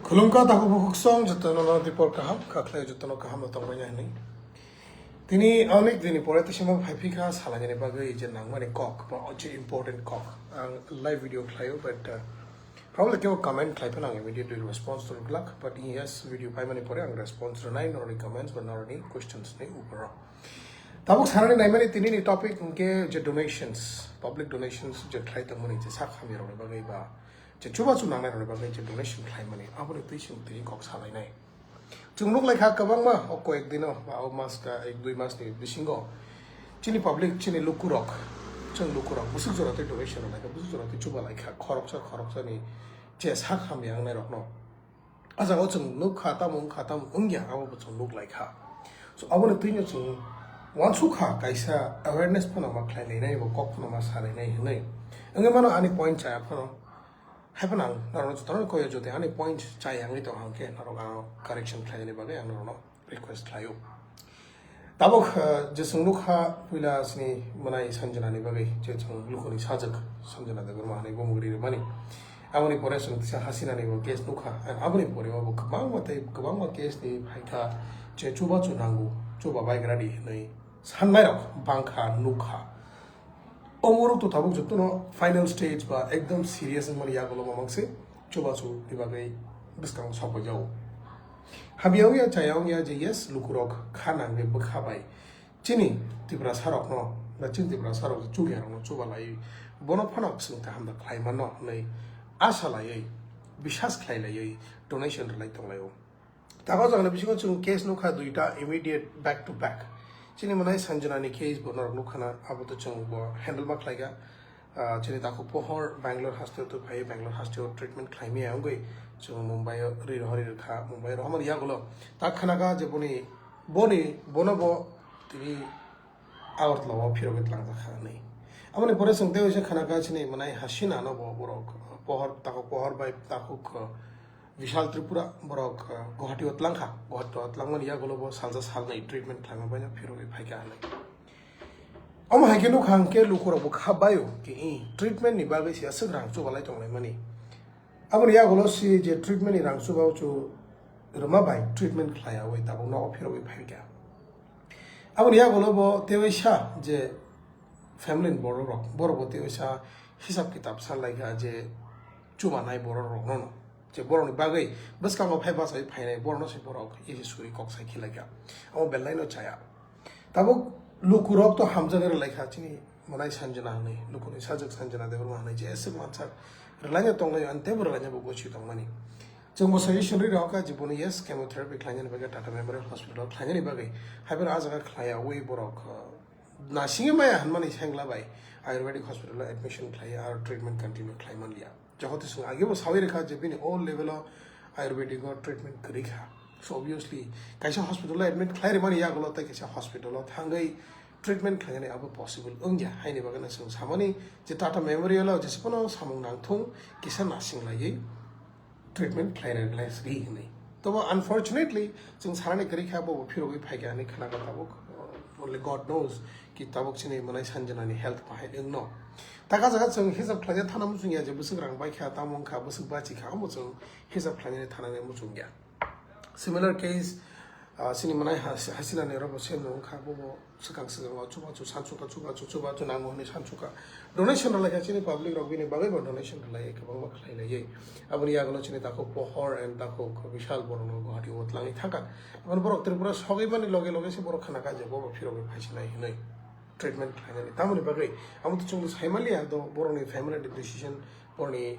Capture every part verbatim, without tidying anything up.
Khulumkha takhuk bukhuk song jotono no dipor kaham, kha khlai jotono kaham no tongbaina hinwi. Tini onek dini pore tei sema phaiphikha salainani bagwi je nangmani kok, ba je important kok. Ang live video khlaio, but, uh, probably kebo comment khlai phano ang immediately response rwglak, but yes, video paimani pore ang response rwnai noroni comments ba noroni questions ni uporo. Tabuk sanani naimani tini ni topic hwnkhe je donations, public donations je khlai tongmani je sak hamya rokni bagwi ba je chubachu nangnai rokni bagwi je donation khlaimani, aboni twi chwng twi kok salainai. Chwng nuk laikha kwbangma o koyek dino ba o mas ka ek dui mas ni bisingo chini public, chini lukurok, chwng lukurok bwswk jora twi donation rwlaikha, bwswk jora twi chuba laikha, khoroksa khoroksani je sak hamya wngnai rokno. A jaga o chwng nuk kha, tamo wng kha, tamo wng ya, abo bo chwng nuk lai kha. So, aboni twino chwng uansuk kha, kaisa awareness phano ma khlai lainai, bo kok phano ma sa lainai hinwi. Wngwi mano ani point chaya phano. Hai phano ang norok jotono koi o, jodi ani point chaya wngwi tong hang khe, norok ano correction khlainani bagwi ang norokno request khlaio. Tabuk, eh, je chwng nukha puila chini mwnai Sanjana ni bagwi, je chwng lukhuni sajwk Sanjana Debbarma hinwi bumung ri rwmani. Aboni pore chwng kisa Hasina ni bo case nukha. And aboni pore bo kwbangma tei kwbangma case ni phaikha, je chubachu nango, chuba baigra di hinwi sannai rok bangkha, nukha. Omorok to tabuk jotono final stage ba ekdom serious wngmani yagulo mamang se chubachu ni bagwi bwskango sokojao. Hamya wngya, chaya wngya je yes, lukurok kha nangwi bwkha bai chini Tiprasa rokno, ba chini Tiprasa rok je chukya rokno chuba lai, bono phano chwng kaham da khlai mano hwnwi asa laiwi, bisas khlai laiwi donation rwlai tong laio. Tago jagani bisingo chwng case nukha duita immediate back to back. Chini mwnai Sanjana ni case bo norok nukha na, abo to chwng bo handle ma khlai kha. Ah, chini takhuk pohor Bangalore hasteo to phai, Bangalore hasteo treatment khlai maya wngwi chwng Mumbai o ri rohori rwkha, Mumbai rohormani yagulo ta khana kha je boni, boni, bono bo tini Agartala o phirogwi tlangjak kha hinwi. Aboni pore chwng tei waisa khana kha chini mwnai Hasina no bo borok pohor, takhuk pohor bai takhuk, uh, Vishal Tripura borok, uh, Guwahati o tlang kha. Guwahati o tlangmani yagulo bo salsa salnwi treatment khlaima bai no phirogwi phai kha hinwi. Omo hai khe nukha hwnkhe lukurok bo kha bai o ki, i, treatment ni bagwi se aswk rang chubalai tonglaimani. Aboni yagulo si je treatment ni rang chuba uchu rwma bai treatment khlai yaui tabuk nogo phirogwi phai kha. Aboni yagulo bo tei waisa je family ni borok rok, borok bo tei waisa hisab kitab san lai kha je chubanai borok rok no, je borok ni bagwi bwskango phai bachai phainai borok no se borok isi suri kok sai khilai kha. Abo belai no chaya. Tabuk lukurok to hamjagwi rwlai kha chini mwnai Sanjana hinwi, lukuni sajwk Sanjana Debbarma hinwi je aswk mansak rwlaina tonglai, ani teibo rwlaina bo gosi tongmani. Chwng bo suggestion ri rok kha je bono yes chemotherapy khlainani bagwi Tata Memorial Hospital o khlainani bagwi, hai phano ah jaga khlaiyaui borok, uh, nasingwi maya hinmani sengla bai Ayurvedic Hospital o admission khlaiya aro treatment continue khlai manliya. Johote chwng agebo sawi rwkha je bini o level o Ayurvedic o treatment kwrwi kha. So obviously kaisa hospital o admit khlai rwmani yagulo tei kaisa hospital o thangwi treatment khlainani abo possible wngya. Haini bagwi no chwng samani je Tata Memorial o jesa phano samung nangthung kisa nasing laiwi treatment khlainani lai sri hinwi. Tobo unfortunately chwng sanani kwrwi kha bo phirogwi phaikha hinwi khna kha tabuk. Only God knows ki tabuk chini mwnai Sanjana ni health bahai wngno. Taka jaga chwng hisab khlaina thana muchung ya je bwswk rang bai kha, tamo wng kha, bwswk bachi kha, omo chwng hisab khlainani thanani muchung ya. Similar case, ah, chini mwnai Has-, Hasina ni robo same no wng kha, bobo swkang swkang o chubachu sansuka, chubachu, chubachu nango hinwi sansuka. Donation rwlai kha chini public rok bini bagwi bo donation rwlai kwbangma khlai lai. Aboni yagulo chini takhuk pohor and takhuk Vishal borok no Guwahati o twlangwi thangkha. Aboni borok Tripura sogwi mani loge loge se borok khna kha je bobo phirogwi phaisinai hinwi treatment khlainani. Tamoni bagwi amo to chwngno sai manliya do borokni family ni decision, borokni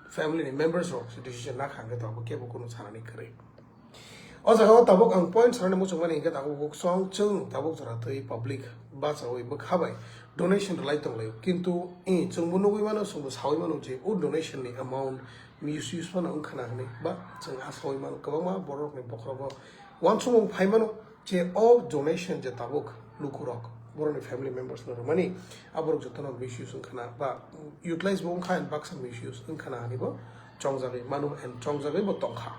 family ni members rok se decision na kha hwnkhe to abo kebo kunu sanani kwrwi. O jaga o tabuk ang point sanani muchungmani hwnkhe tabuk kok song chwng tabuk jora twi public bachaui bwkha bai donation rwlai tonglaio. Kintu, eh, chwngbo nugui mano, chwngbo saui mano je o donation ni amount misuse phano wngkhana hinwi ba chwng asaui mano kwbangma borok rokni bokhorogo uansukmung phai mano je o donation je tabuk lukurok borokni family members no rwmani aborok jotono misuse wngkhana ba utilize bo wngkha and baksa misuse wngkhana hinwi bo chongjagwi mano and chongjagwi bo tongkha.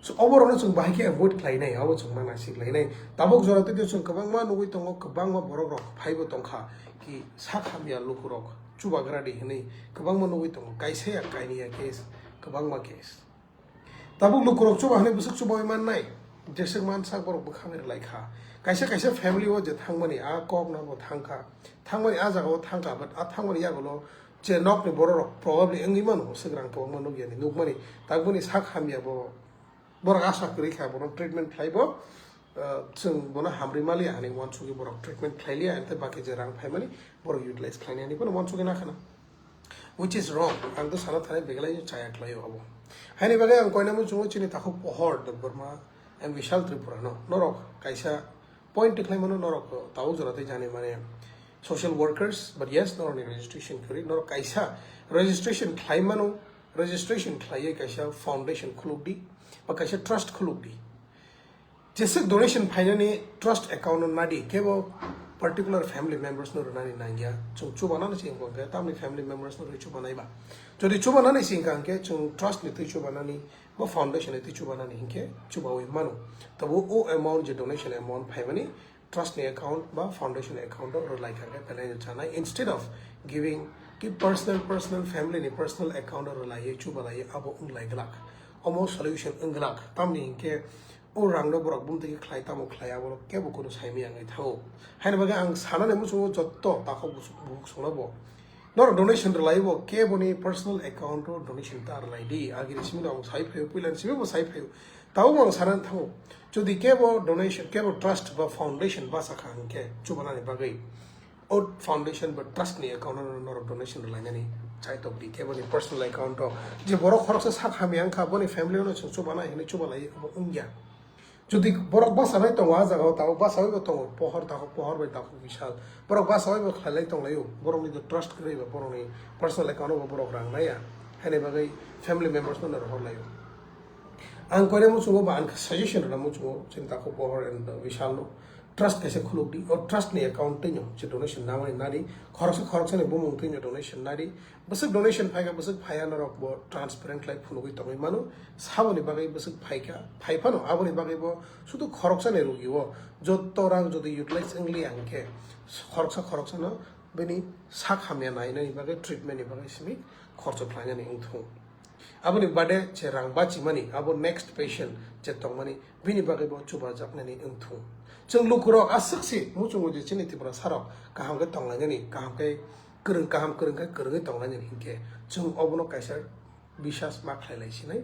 So, oborokno chwng bahai khe avoid khlainai, abo chwng ma naisik lainai. Tabuk jora twi chwng kwbangma nugui tongo, kwbangma borok rok phaibo tongkha, ki sak hamya lukurok chubagra di hinwi kwbangma nugui tongo, kaisa ya kaini ya case, kwbangma case. Tabuk lukurok chuba hwnwi bwswk chubawi mannai, jeswk mansak borok bwkha bai rwlai kha. Kaisa kaisa family o je thangmani a kok no bo thang kha, thangmani a jaga o thang kha, but a thangmani yagulo je nokni bororok probably wngwi mano, swk rang kwbangma nukya ni nukmani, tabukni sak hamya bo borok asa kwrwi kha, bono treatment khlai bo, ah, chwng bono hamrwi maliya hinwi uansugwi borok treatment khlai liya, ante baki je rang phaimani borok utilize khlainani bono uansugwi nakhana. Which is wrong. Ang to sana thani beglai chaya khlaio abo. Haini bagwi ang koina muchungo chini takhuk Pohor Debbarma and Vishal Tripura no. Norok kaisa point tikhlai mano norok tabuk jora tei jani mane social workers, but yes, norok ni registration kwrwi. Norok kaisa registration khlai mano, registration khlaiwi kaisa foundation khuluk di, ba kaisa trust khuluk di. Jeswk donation phainani trust account no nadi, kebo particular family members no rwnani nangya. Chwng chubanani se wngkha hwnkhe tamni family members no rwi chubanai ba. Jodi chubanani se wngkha hwnkhe chwng trust ni twi chubanani ba foundation ni twi chubanani hinkhe chubawi mano. Tabo o amount je donation amount phaimani trust ni account ba foundation account o rwlai kha hwnkhe belai no chanai. Instead of giving ki personal, personal family ni personal account o rwlaiwi chubalaiwi abo wnglai glak. Omo solution wng glak. Tamni hinkhe o rangno borok bumtwi khe khlai tamo khlai, abo kebo kunu saimaya wngwi thango. Haini bagwi ang sanani muchungo jotto takhuk bus-, bukhuk songno bo. Norok donation rwlai bo keboni personal account o donation ta rwlai di. Agini simi rok ang sai phaio, puilani simi bo sai phaio. Tabuk ang sanani thango. Jodi kebo donation, kebo trust ba foundation basa kha hwnkhe chubanani bagwi. O foundation ba trust ni account no norok donation rwlainani chaitok di kebo ni personal account o. Je borok khoroksa sak hamya wngkha, boni family no chwng chubanai hinwi chubalai abo wngya. Jodi borok basa bai tongo, a jaga o tabuk basa bai bo tongo, Pohor takhuk, Pohor bai takhuk Vishal. Borok basa bai bo khlailai tonglaio, borok ni trust kwrwi ba borok ni personal account o bo borok rang naiya. Haini bagwi family members no rohor laio. Ang koina muchungo ba ang suggestion rwna muchungo chini takhuk Pohor and, uh, Vishal no. Trust kaisa khuluk di, o trust ni account twi no je donation namani nadi, khoroksa khoroksa ni bumung twi no donation nadi, bwswk donation phaikha bwswk phaiya norok bo transparent khlai phunugwi tongwi mano, saboni bagwi bwswk phaikha phai phano aboni bagwi bo sudu khoroksa ni rugi o jotto rang jodi utilize wngli ang khe khoroksa khoroksa no bini sak hamya nainani bagwi treatment ni bagwi simi khorcho khlainani wngthung. Aboni bade je rang bachimani, abo next patient je tongmani, bini bagwi bo chubajaknani wngthung. Chwng lukurok aswk se muchungo je chini Tripura sarok kaham khe tonglainani, kaham khe kwrwng, kaham kwrwng khe kwrwngwi tonglainani hinkhe chwng obono kaisa biswas ma khlai lai sinai.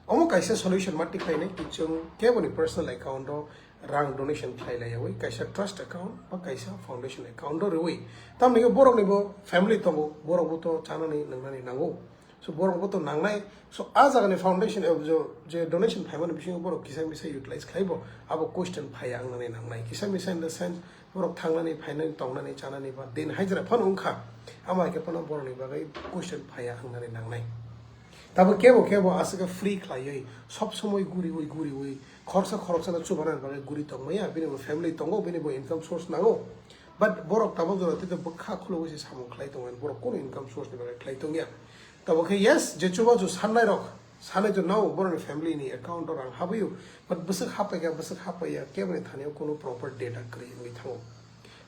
Omo kaisa solution ma tikhlainai, chwng keboni personal account o rang donation khlai lai yawi, kaisa trust account ba kaisa foundation account o rwi. Tamni khe borokni bo family tongo, borok bo to chanani nwngnani nango. So borok bo to nangnai. So a jaga ni foundation, eh, jo-, je donation phaimani bisingo borok kisa misa utilize khlai bo, abo question phaiya wngnani nangnai. Kisa misa in the sense borok thangnani, phainani, tongnani, chanani ba din hajra phano wngkha. Amo hai khe phano borokni bagwi question phaiya wngnani nangnai. Tabo kebo kebo aswk free khlaiwi sob somoi guriwi guriwi khoroksa khoroksa no chubanani bagwi guri tongmaya, bini bo family tongo, bini bo income source nango. But borok tabuk jora tei bwkha khulugwi se samung khlai tongo, borok kunu income source ni bagwi khlai tongya. Tabo khe yes, je chubachu sannai rok, sanai to nao borokni family ni account o rang habwi o, but bwswk hapai kha, bwswk hapai ya, keboni thani o kunu proper data kwrwi wngwi thango.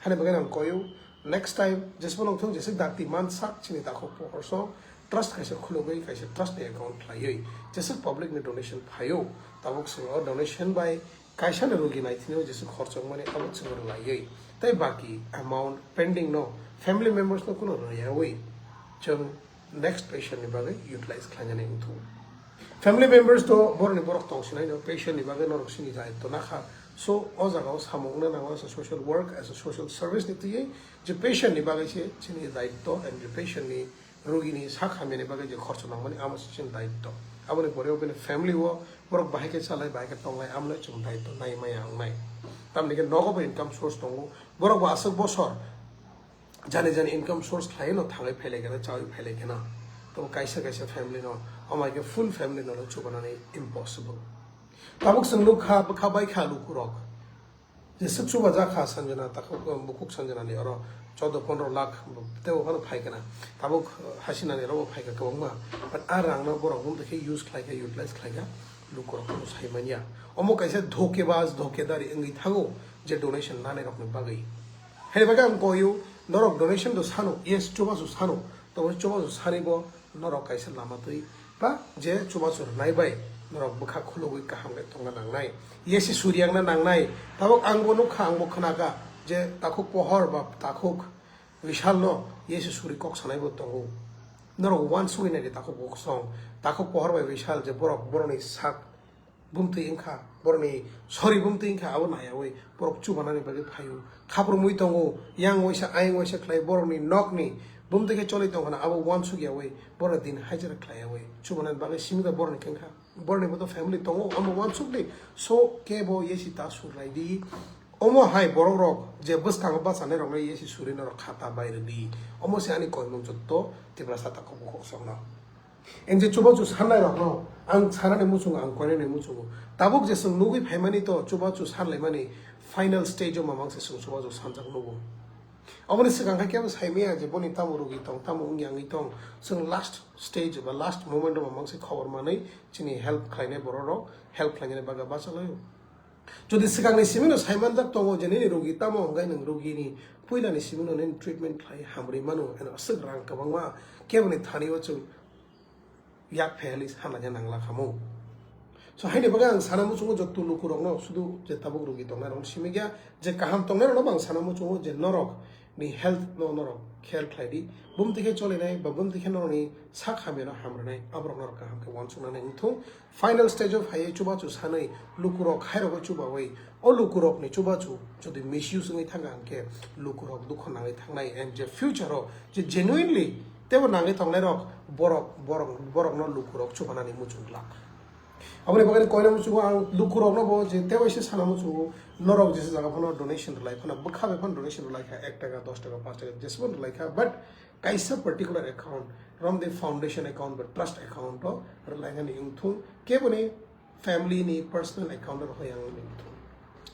Hani bagwi ang koyo, next time jesbo nongthung jeswk dakti mansak chini takhuk Pohor song, trust kaisa khulugwi kaisa trust ni account khlaiwi jeswk public ni donation phaio, tabuk swng o donation bai kaisa ni rugi naithini o jeswk khorchok mani abo chwng rwlaiwi, tei baki amount pending no family members no kunu rwyawi chwng next patient ni bagwi utilize khlainani wngthung. Family members to borokni borok tongsinai no patient ni bagwi norok sini daitto nakha. So o jaga o samung wngna nango as a social work, as a social service ni twiwi je patient ni bagwi se chini daitto and je patient ni rugini sak hamyani bagwi je khorcho nangmani amo se chini daitto. Aboni pore o bini family o borok bahai khe chalai, bahai khe tonglai, amno chwng daitto nai maya wngnai. Tamni khe nogo bo income source tongo, borok bo aswk bosor jani jani income source khlaiwi no thangwi phailai khe na, chawi phailai khe na. Tamo kaisa kaisa family no, amai khe full family no chubanani impossible. Tabuk chwng nukha, bwkha bai kha lukurok. Jeswk chubajak kha Sanjana, takhuk, bukhuk Sanjana ni oro chaudo pondro lakh tebo phano phai khe na. Tabuk Hasina ni oro bo phai kha kwbangma. But a rang no borok bumtwi khe use khlai kha, utilize khlai kha, lukurok no sai manya. Omo kaisa dhokebaz, dhokedari wngwi thango je donation nanai rok ni bagwi. Hene bagwi ang koyo, norok donation do sano, yes, chubachu sano, tabo chubachu sani bo Norok kaisa lama twi ba je chubachu rwnai bai norok bwkha khulugwi kaham khe tongna nangnai. Yesi suryangna nangnai. Tabuk ang bo nukha, ang bo khnakha je takhuk pohor ba takhuk Vishal no yesi suri kok sanai bo tongo. Norok uansugwi naidi takhuk kok song, takhuk pohor bai Vishal je borok borokni sak bumtwi wngkha, borokni sori bumtwi wngkha, abo naiyawi borok chubanani bagwi phaio. Khaprumwi tongo, yang waisa, ayang waisa khlai borokni nokni bumtwi khe choli tongkhana, abo uansukyawi, borokni din hajira khlaiyawi chubanani bagwi simi da borokni khe wngkha. Borokni bo to family tongo, omo uansukdi. So, kebo yesi ta surlaidi. Omo hai borok rok je bwskango bachanai rokno yesi suri norok khata bai rwdi. Omo se ani koimung jotto Tiprasa takhuk bukhuk songno. Ang je chubachu sannairokno ang sanani muchungo, ang koinani muchungo. Tabuk je chwng nugwi phaimani to chubachu sanlaimani final stage-o mamang se chwng chubachu sanjak nugo. Oboni swkang khe kebo saimaya je boni tamo rugi tong, tamo wngya wngwi tong. Chwng last stage ba last moment-o mamang se khobor manwi chini help khlainai bororok help khlainani bagwi bachalaio. Jodi swkangni simino saimanjak tongo je nini rugi tamo hwnkhe nwng rugini puilani simino nini treatment khlai hamrwi mano, eno aswk rang kwbangma keboni thani o chwng yak pheli sanlaina nangla khamu. So haini bagwi ang sana muchungo jotto lukurokno sudu je tabuk rugi tongnai rokno simi gya, je kaham tongnai rokno bo ang sana muchungo je norok ni health no norok khel khlai di, bumtwi khe cholinai ba bumtwi khe norokni sak hamya no hamrwnai, aborok norok kaham khe uansuknani wngthung. Final stage o phaiwi chubachu sanwi lukurok khairogwi chubawi o lukurokni chubachu jodi misuse wngwi thangkha hwnkhe lukurok dukho nangwi thangnai, and je future o je genuinely teibo nangwi tongnairok borok, borok, borokno lukurok chubanani muchung glak. Aboni bagwi koina muchungo ang lukurokno bo je teibo se sana muchungo, norok jesa jaga phano donation rwlai phano, bwkha bai phano donation rwlai kha, ek taka, dos taka, panch taka, jesbo rwlai kha, but kaisa particular account, Ramdev Foundation account ba trust account o rwlainani wngthung, keboni family ni personal account o rwlai ang wngthung.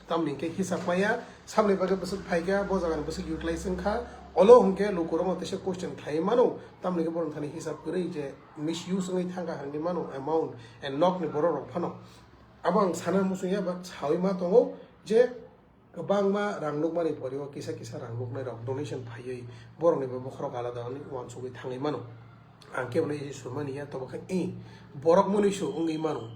Tamni hwnkhe hisab maya, samni bagwi bwswk phaikha, bo jagani bwswk utilize wngkha, olo hwnkhe lukurokno teisa question khlaiwi mano, tamni hwnkhe borok thani hisab kwrwi je misuse wngwi thangkha hinwi mano amount, and nokni borok rok phano. Abo ang sana muchungya ba sawi ma tongo je kwbangma rang nukmani pore o kisa kisa rang nuknai rok donation phaiwi borokni bo bokhorok alada wngwi uansugwi thangwi mano. Ang kebo no isi surmani ya, tobo khe i borok mwnwi su wngwi mano.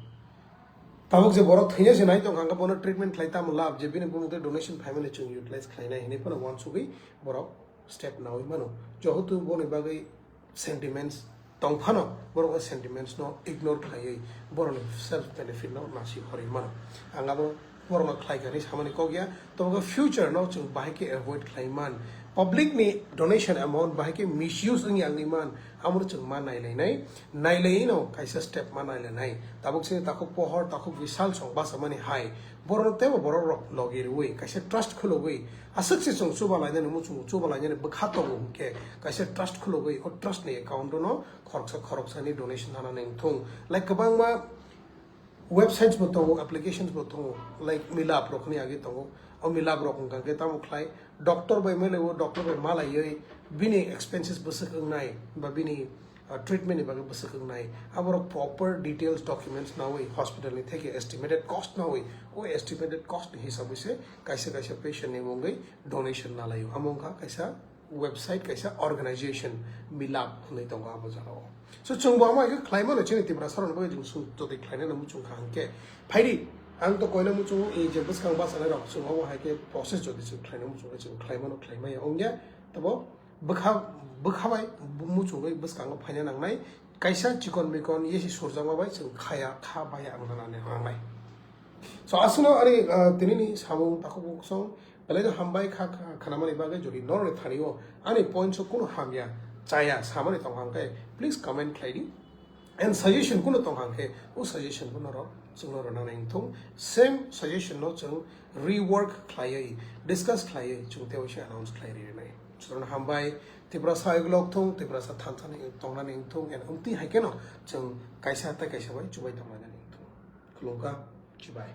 Tabuk je borok thwina se nai tongkha, hwnkhe bono treatment khlai tamo lab je bini bumung tei donation phaimani chwng utilize khlainai hinwi phano uansugwi borok step nawi mano. Jehetu boni bagwi sentiments tong phano, borok o sentiments no ignore khlaiwi borokni self benefit no nasi horwi mano. Ang abo borokno khlai kha hinwi samani kok ya, tobo future no chwng bahai khe avoid khlai man. Public ni donation amount bahai khe misuse wngya wngwi man, amo chwng ma nailainai, nailaino kaisa step ma nailainai. Tabuk chini takhuk pohor, takhuk bisal song bachamani hai, borokno teibo borok rok logi rwui kaisa trust khulugwi aswk se chwng chuba lainani muchungo, chuba lainani bwkha tongo hwnkhe kaisa trust khulugwi o trust ni account no khoroksa khoroksani donation hanani wngthung. Like kwbangma websites bo tongo, applications bo tongo, like Milap rok hinwi agi tongo. O Milap rok wngkha khe tamo khlai, doctor bai mele o doctor bai malaiwi bini expenses bwswk wngnai ba bini, uh, treatment ni bagwi bwswk wngnai. Aborok proper details documents nawi hospital ni theke estimated cost nawi, o estimated cost ni hisabwi se kaisa kaisa patient ni mungwi donation nalaio. Amo wngkha kaisa website, kaisa organization, Milap hinwi tongo abo jagao. So chwngbo amo hai khe khlai mano, chini Tiprasa rokni bagwi chwng sum jotoi khlainani muchung kha hwnkhe. Phaidi, ang to koina muchungo, i je bwskang bachanai rok chwng abo hai khe process jodi chwng khlaina muchung khe chwng khlai mano, khlai maya wngya. Tabo bwkha, bwkha bai muchungwi bwskango phaina nangnai, kaisa chikon mikon yesi surjakma bai chwng khaya, kha baya wngna nangnai. So aswkno ani, ah, tinini samung takhuk bukhuk song belai no hambai kha, kha, khanamani bagwi. Jodi norokni thani o ani points o kunu hamya chaya samani tongkha hwnkhe please comment khlai di. And suggestion kunu tongkha hwnkhe o suggestion bo norok chwngno rwna nai wngthung. Same suggestion no chwng rework khlaiwi, discuss khlaiwi chwng tei waisa announce khlai rinai. Chwngno hambai, Tiprasa igulok thung, Tiprasa thansa ni tongnani wngthung, and wngtwi hai kheno chwng kaisa tei kaisa bai chubai tonglainani wngthung. Khulumkha, chibai.